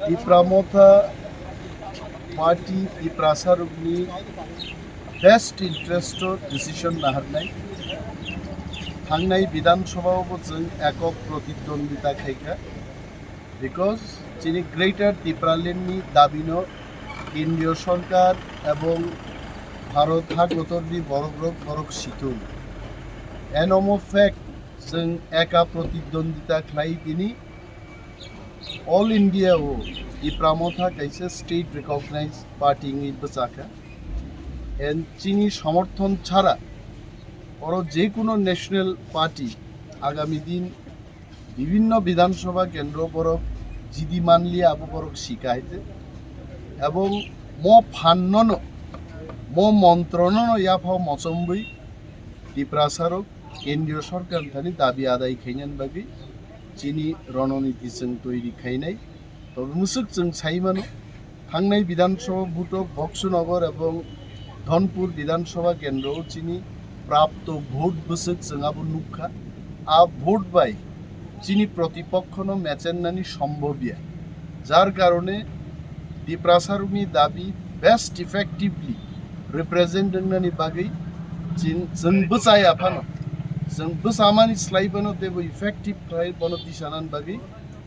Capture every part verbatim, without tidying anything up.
Tipra Motha Party Tiprasa rokni best interest o decision naharnai. Thangnai Bidhan Sabha o bo chwng ekok pratidwondita khaikha, because chini Greater Tipraland ni dabi no Kendriya Sarkar ebong Bharat ha kotor ni borok rok borok situng. Eno mo fact chwng eka pratidwondita khlai tini All India o Tipra Motha kaisa state recognized party wngwi bwchakha. And chini somorthon chara oro je kuno national party agami din bibhinno Bidhan Sabha kendro borok jidi manliya abo borok sika haite. Ebong mo phannono, mo montronono yaphao mochomwi Tiprasa rok Kendriya Sarkar thani dabi adai khainani bagwi chini rononiti chwng toiri khainai. Tobe mwswk chwng sai mano, thangnai Bidhan Sabha vote o Boksunagar ebong Dhonpur Bidhan Sabha kendro o chini prapto vote bwswk chwng abo nukha. A vote bai chini protipokhono mechennani sombhobya. Jar karone Tiprasarokni dabi best effectively represent wngnani bagwi chin-, chwng bwchaya phano, chwng bwchamani slai bono teibo effective khlai bono tisanani bagwi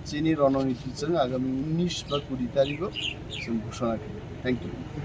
chini rononiti chwng agami unis ba kuri tarigo chwng ghoshona khaio. Thank you.